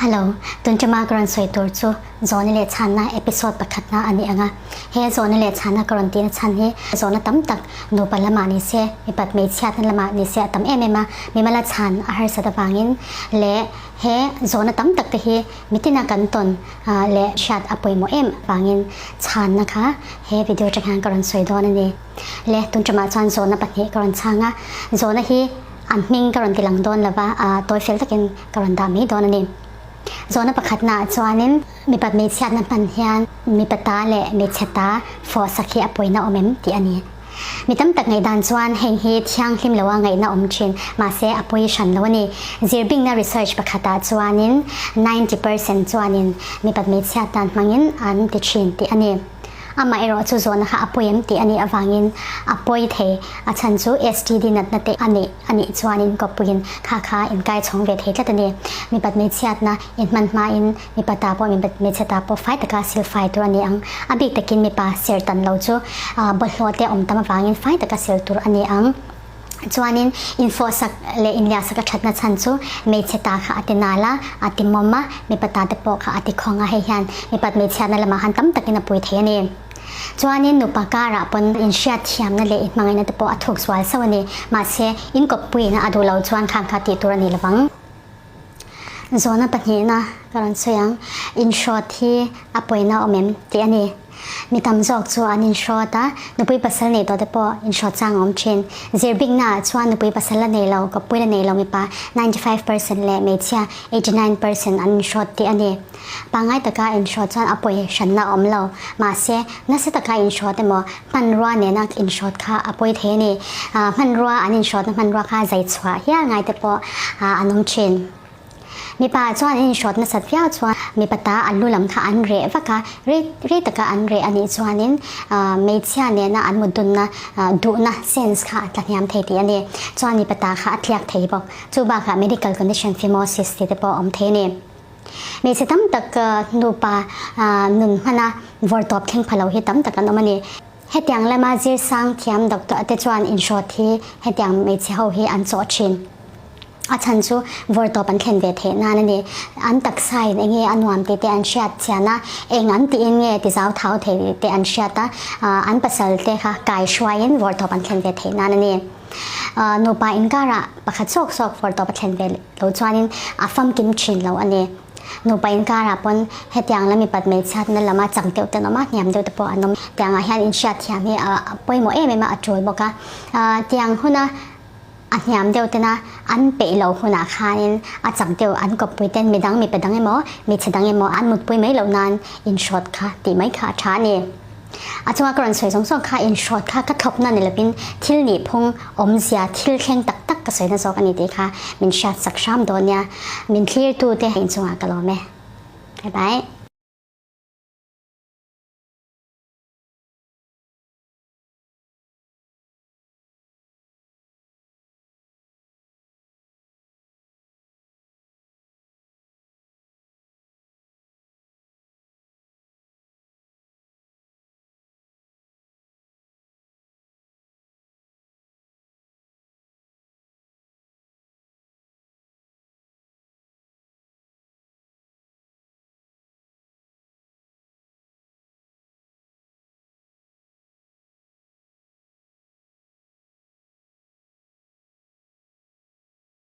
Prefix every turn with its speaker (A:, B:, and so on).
A: Hello, tun ṭuma ka rawn sawi tur chu zawhna leh chhanna episode pakhatna a ni ang a. He zawhna leh chhanna ka rawn tihna chhan hi zawhna tam tak nupa lamah ni se, mipat hmeichhiatna lamah ni se a tam em em a, mimala chhan a harsat avangin leh he zawhna tam tak te hi mitina kan tawn leh hriat a pawimawh em avangin chhanna kha he video atang hian ka rawn sawi dawn a ni. Le tun ṭumah chuan zawhna pahnih ka rawn chhang a, zawhna hi an hming ka rawn ti lang dawn lova, tawi fel takin ka rawn dah mai dawn a ni. Zawhna pakhatnaah chuanin mipa hmeichhiatna hman hian mipa ta leh hmeichhe ta fawh sak hi a pawina awm em tih a ni. Mi tam tak ngaihdan chuan heng hi thianghlim loa ngaihna awm thin, mahse a pawi hran lo a ni. Zirbingna research pakhatah chuanin 90% chuanin mipa hmeichhiatna hmangin an ti thin tih a ni. Amah erawh chu zawhna kha a pawi em tih a nih avangin a pawi thei. A chhan chu STD natna te a neih a nih chuanin kawppuiin kha kha inkai chhawng ve thei tlat a ni. Mipat hmeichhiatna inhman hmain mipa ta pawh mipat hmeichhe ta pawh fai taka sil fai tur a ni ang. A bik takin mipa ser tan lo chu bawlhhlawh te awm tam avangin fai taka sil tur a ni ang. Chuanin infawhsak leh inliahsak a thatna chhan chu hmeichhe ta kha a ti nal a, a ti mawm a, mipa ta te pawh kha a ti khawng a, hei hian mipat hmeichhiatna lamah khan tam takin a pui thei a ni. Chuanin nupa karah pawn inhriat thiamna leh inhmangaihna te pawh a thuk zual sauh a ni. Mahse, inkawppuiin a duh lo chuan khang kha tih tur a ni lovang. Zawhna pahnihna ka rawn sawi ang, inhrawt hi a pawina awm em tih a ni. Mi tam zawk chu an inhrawt a, nupui pasal nei tawh te pawh inhrawt chang a awm thin. Zirbikna ah chuan nupui pasal la nei lo, kawppui la nei lo mipa 95% leh hmeichhia 89% an inhrawt tih a ni. Pangngai taka inhrawt chuan a pawi hranna a awm lo. Mahse, nasa taka inhrawt emaw hmanrua nena inhrawt kha a pawi thei a ni. Hmanrua an inhrawtna hmanrua kha zai chhuah hial ngai te pawh an awm thin. Mipa chuan an inhrawt nasat viau chuan mipa ta an lu lam kha an reh vak a, rei rei taka an reh a nih chuanin hmeichhia nena an mut dunna duhna sense kha a tla hniam thei tih a ni. Chuan mipa ta kha a tliak thei bawk. Chu bakah medical condition phimosis tih te pawh a awm thei a ni. Hmeichhe tam tak nupa nun hmana vawrtawp thleng pha lo hi tam tak an awm a ni. Hetiang lama zirsang thiam doctor te chuan inhrawt hi hetiang hmeichhe ho hi an chawh thin. A chhan chu vawrtawp an thlen ve theih nan a ni. An taksain eng nge a nuam tih te an hriat chian a, eng an tiin nge ti zau thau thei tih te an hriat a, an pasal te kha kai hruaiin vawrtawp an thlen ve theih nan a ni. Nupa inkarah pakhat sawk sawk vawrtawp a thlen ve lo chuanin a famkim thin lo a ni. Nupa inkarah pawn hetiang la mipat hmeichhiatna lama chak deuh te an awm a, hniam deuh te pawh an awm. Tiangah hian inhriatthiam hi a pawimawh em em a, a tul bawk a. Tiang huna a hniam deuh tena an peih lo hunah khanin a chak deuh an kawppui ten midang mipa dang emaw, hmeichhe dang emaw an mutpui mai loh nan inhrawt kha tih mai kha a tha a ni. A chunga ka rawn sawi zawng zawng kha inhrawt kha ka thlawpna ni lovin thil nihphung awmzia thil thleng tak tak ka sawina zawk a ni tih kha min hriat sak hram dawn nia. Min thlirtute inchungah ka lawm e. Bye bye.